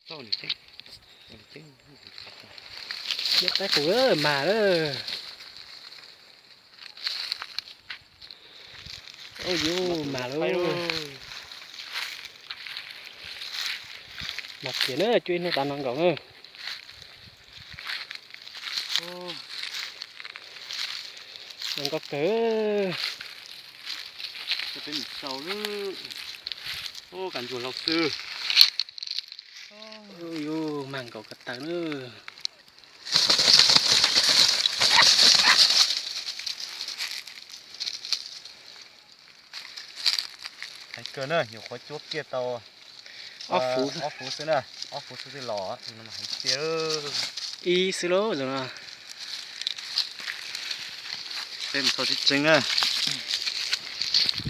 Nyob qaib qus mas lawm. Ub, yus mas lawm. Mas kiag na, cuab ib hnub tas no nkaus na. Zoo nkauj kawg. Peb mus sau lawm. Ub, kav ntsuag laus xwb. Yus mas nkaus ko taw na. Heev kawg na, nyuam qhuav cuab kiag tau ob fuv, ob fuv xwb na, ob fuv xwb twb los, tus no mas heev tiag. Ib xwb lauj, tus no. Peb mus txog tseeb tseeb na.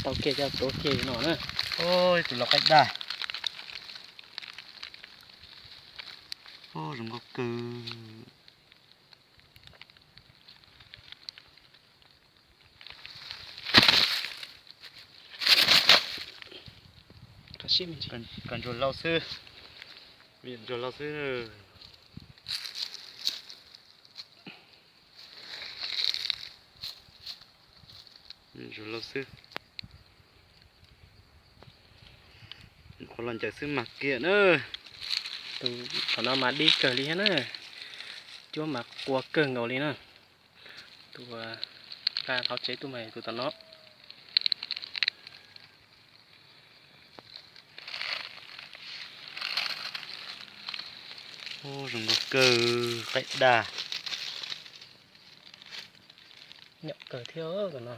Tau kiag coj tuav kiag no na. Ub, tus laus qaib dag. Ub, zoo nkauj kawg. Kav ntsuag laus xwb, ntsuag laus xwb. Ntsuag laus xwb. Qhuav los ncaws xwb mas kiag na. Tus tom no mas dib kawg li thiab na. Cuab mas qua kawg nkaus li na. Tus nqa hauv tsev tuaj mas tus tom no. Ub, zoo nkauj kawg, qaib dag. Nyom kawg thiab tus no.